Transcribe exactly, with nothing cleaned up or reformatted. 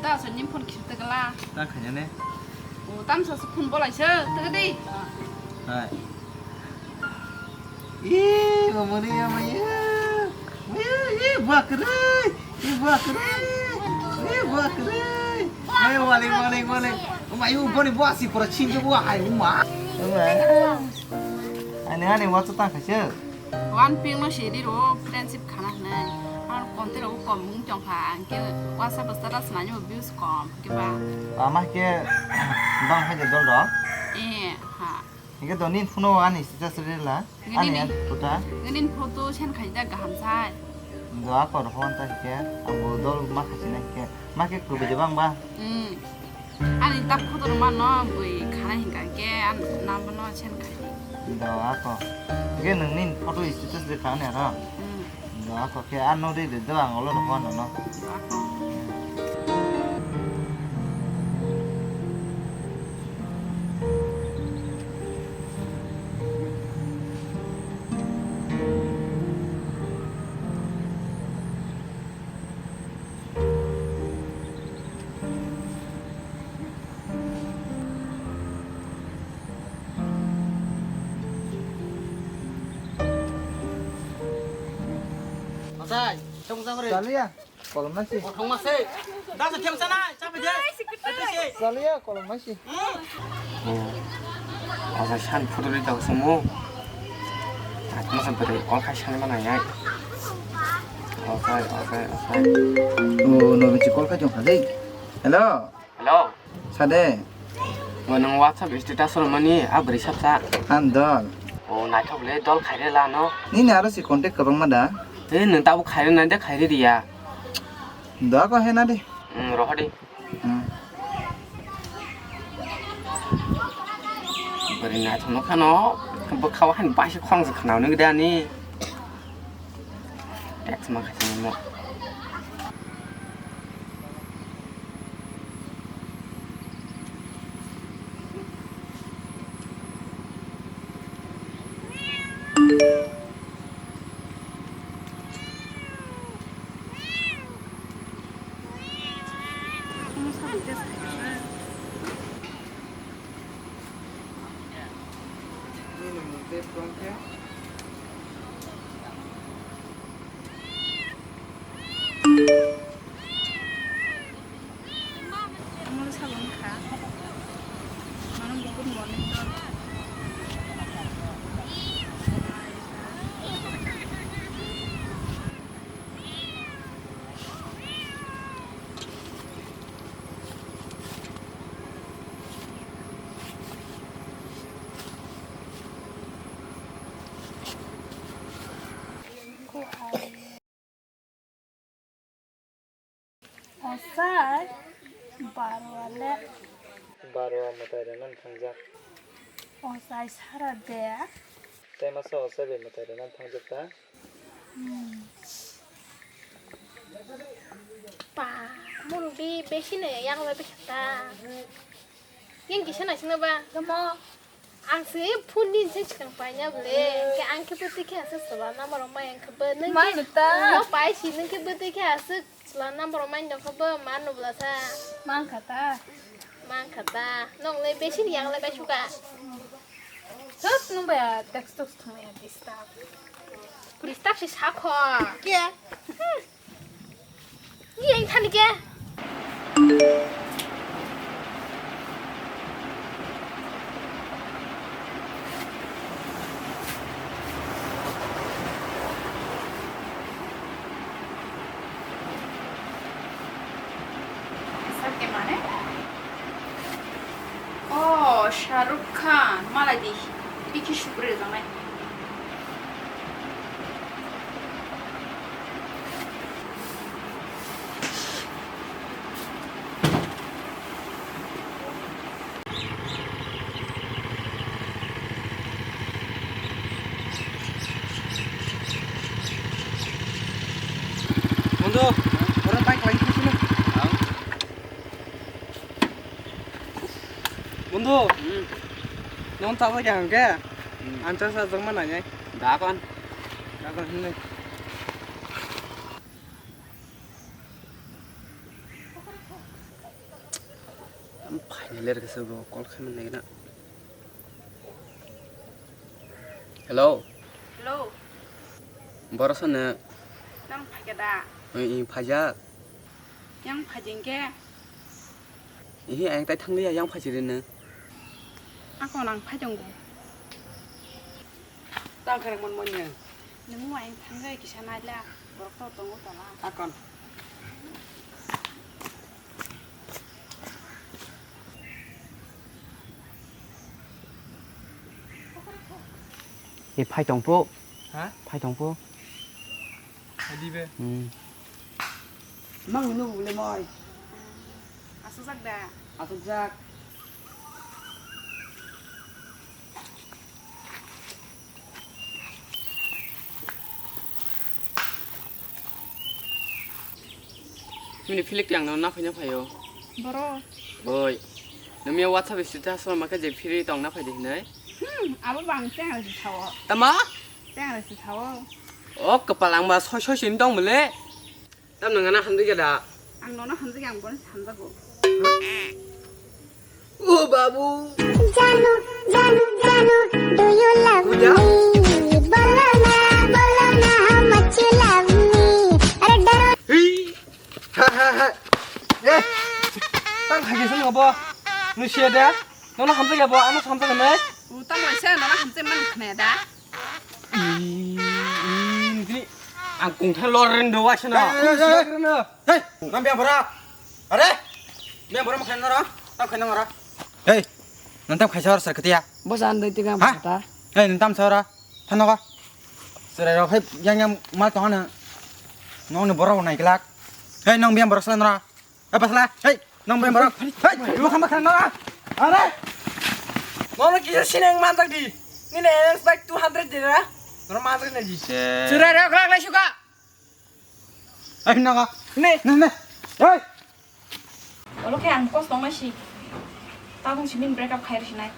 Ta so nim phone kisa tegla. Ta khanya ne. O tam so phone bolai se tege dei. Hai. Ih, mamani ya maya. Maya, ih, bakre. Ih, bakre. Ih, bakre. Hai, wale, wale, wale. Mayu boni buasi pura chinjo bua hai uma. Ani ani watu ta khase. One ping no siri ro friendship khana hne. Ar konti ro kom mung chong kha angke WhatsApp status nani views kom ke ba. Ama ke bang hai dol ro. Eh, ha. Hingke do nin phone o ani status rela. Ani an photo. Nini photo sen khai da gaham sai. Do akor hon ta hingke ang bo dol ma khasi na hingke ma ke kubi de bang ba. Hmm. Ani tak photo rok mano bui khana hingka ke an number no sen khai. Do akor. Hingke nang nin photo status de khani aro. Hmm. Do akor ke ano de de do ang olo no hon no. Asai, tong jabri. Chaliya. Kolom na si. Kothong ma se. Da se themsa na, chabi de. Ete se. Chaliya kolom na si. Hmm. Oh. Oja san photo ri tau sumo. Masa beri kol khai sani mana ya. Oja, oja, oja. Oh, no bichi kol khai jong kha dei. Hello. Hello. Sade. Bo nwng WhatsApp status romani a bwrwi sapsa. Ang dol. O naithok le dol khaire lano. Nini aro si contact kwbangma da? E nwng tabuk khaire nai de khaire riya. Doa ko hena de. Hmm, roho de. Hmm. Bwrwi naithok no khano bwkhao hain baisa khorang se khna hwnwi de ani. Text ma khaisani mo. Omo sabo wngkha. Mano bo good morning dol. Osai barwa le. Barwa mwtai rwna thangjak. Osai sara de. Tei masa osai bai mwtai rwna thangjak ta? Hmm. Pa, murubbi besi no yang bai besi ta. Yang kisa naising no ba? Tamo. Ang se phone din se chikang paina bole. Ke ang ke pati ke asa sala number mai ang ke ba nang. Manu ta. Yo pai si nang ke pati ke asa sala number mai dong ke ba manu bla sa. Mang kata. Mang kata. Nong le besi yang le bai suka. Sos nung ba ya text tok thung ya disturb. Disturb si sakho. Ke? Hmm. Iya, yang tadi ke. Sakhe mane? Oh, Shah Rukh Khan, malai di, bikhi sugri rwjaknai. Bondhu, oro bike lain khasino. Ang. Bondhu, hmm. Nong tabuk yang ke? Hmm. Ancha sa jong mana nyai? Dakon. Dakon hinai. Phaina ler khe bo call khaimani nai na. Hello. Hello. Borok sano. Nang phaikha da? Oi, oi, phaijak. Yang phaijing khe? Ihi, ang tai thangliya, yang phaijak ri nang. Ako nang phaitongo. Tang kharang mon mon yang. Nang mo ang thangai kisa naila, borok to tongo tala. Akon. E phai tong po. Ha? Phai tong po. Hadi be. Hmm. Mang nu le moi. Asuk jak da. Asuk jak. Nini philik yang no na phai na phaio. Boro. Boi. Numi WhatsApp status ma khe je phiri tong na phai di hinai. Hmm, abo bang teng rasi thawo. Tama? Teng rasi thawo. O kapal ang ba soi soi sin tong bole. Tam nang ana hamdi gada. Ang nono hamdi ang bon hamdago. O babu. Janu, janu, janu, do you love Kuya? Me? Bolo na, bolo na, how much you love me? Are daro. Hi. Ha ha ha. Eh. Tang khaji sung abo. Nu sia da. Nono hamdi gabo, ano hamdi gane. U tang lai sa nono hamdi man khne da. Ih, ih, nini ang kungtha lor ren do waisa no. Hei, hei, hei, hei. Hei, nang biang bora. Are? Biang bora makhai nara. Tam khai nang ara. Hei, nang tam khai sar sar ketia. Bo jan doi tiga Ha? Bata. Hei, nang tam sara. Thano ka. Serai rok hei yang yang mal tong ano. Nong ni bora nai kelak. Hei, nang biang bora sala nara. Eh, pasla, hei, nang bem borok. Hei, lu khamba khana. Are. Nono kisa sineng manjak di. Nini N S bike two hundred dira. Nono manjak na di. Churai rok rak lai suka. Hei, naga. Ne. Ne, ne. Hei. Olo khe ang kos tong nai si. Tabung si min break up khai risi nai.